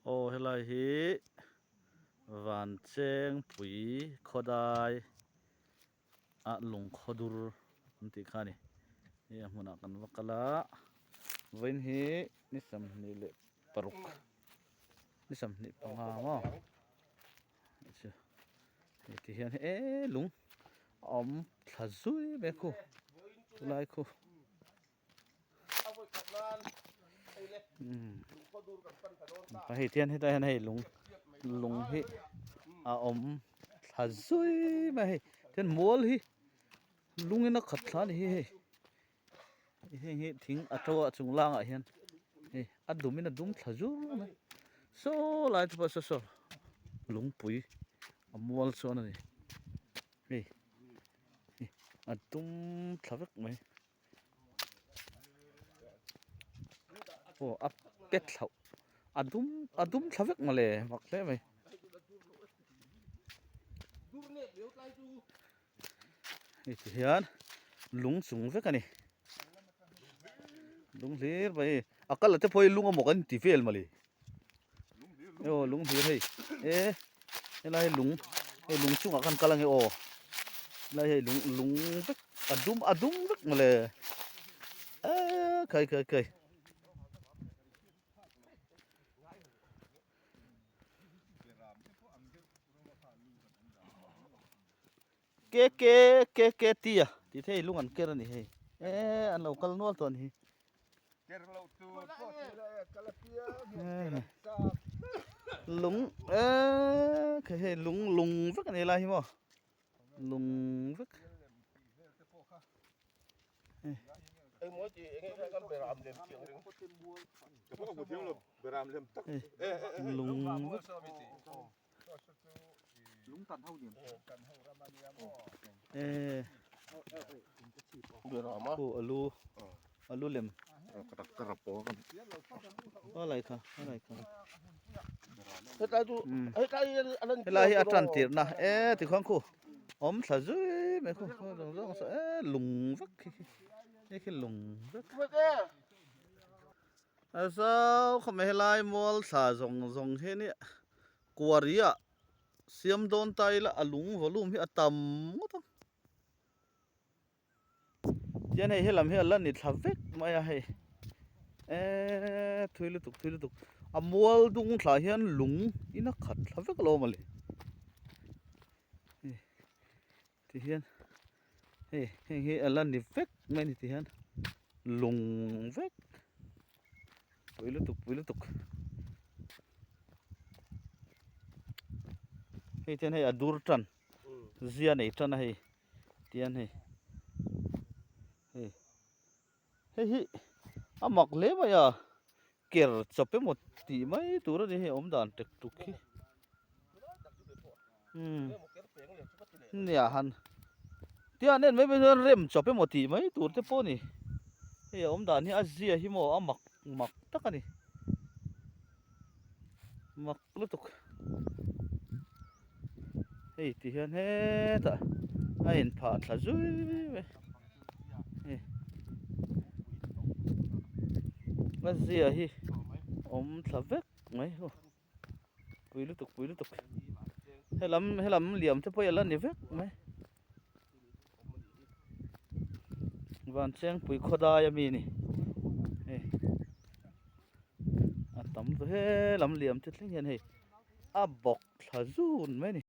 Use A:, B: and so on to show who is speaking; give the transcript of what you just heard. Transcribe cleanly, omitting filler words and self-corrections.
A: Aw helai hi Vanchengpui khawdai ah lungkhawdur an tih kha a ni. Hei a hmunah kan va kal a, vawiin hi ni 26 ni 25 maw chu hei ti hian e lung a awm thla zui mai khu chulai khu. Hei tian hetah hian hei lung lung hi a awm thla zui mai a hei tian mual hi lungin a khat thla a ni hi hei heng hi thing a to a chung langah hian hei a dumin a dum thla zur mai saw lai te pawh saw saw lungpui a mual chuan a ni hei a dum thla vek mai. Aw a pet thlauh a dum a dum thla vek mawle mak hle mai. Hei ti hian lung chung vek a ni lung hlir mai a kal te pawh hi lung amaw kan ti vel mawle. Aw lung hlir hei e helai hi lung hei lung chungah khan kal ange aw helai hei lung lung vek a dum a dum vek mawle eee khai khai khai. Ke ke ke ke ti a tih thei lung an ker a ni hei eee an lo kal nual tawh a ni hi. Lung eee kha hei lung lung vek a ni lai hi maw lung vek. Lung vek. Alu alu lem a lai kha a lai kha helai hi a tan tirhna e tikhuan khu awm thla zui mai khu zawng zawng saw e lung vek khi khi hei khi lung vek a zau khawp mai helai mual thla zawng zawng hi nia Kuari ah siam dawn ta ila a lung volume hi a tam ngawt ang. Tihian hei helam hi a la ni thla vek mai a hei eee thui lutuk thui lutuk a mual dung thlah hian lung in a khat thla vek alawm a le tihian hei heng hi a la ni vek mai a ni tihian lung vek. Pui lutuk pui lutuk hei tian hei a dur tan zia nei tan a hei tian hei hei hei hi a mak hle mai a ker chawp emaw tih mai tur a ni hei awm dan tek tuk hi umm nia han tia an en mai mai chuan rem chawp emaw tih mai tur te pawh a ni hei a awm dan hi a zia hi maw a mak mak tak a ni mak lutuk hei ti hian hetah a inphah thla zui mai hei a zia hi awm thla vek mai aw. Pui lutuk pui lutuk helam helam liam te pawh hi a la ni vek mai Vanchengpui khawdai ami a ni hei a tam ve helam liam te thleng hian hei a bawk thla zun mai a ni.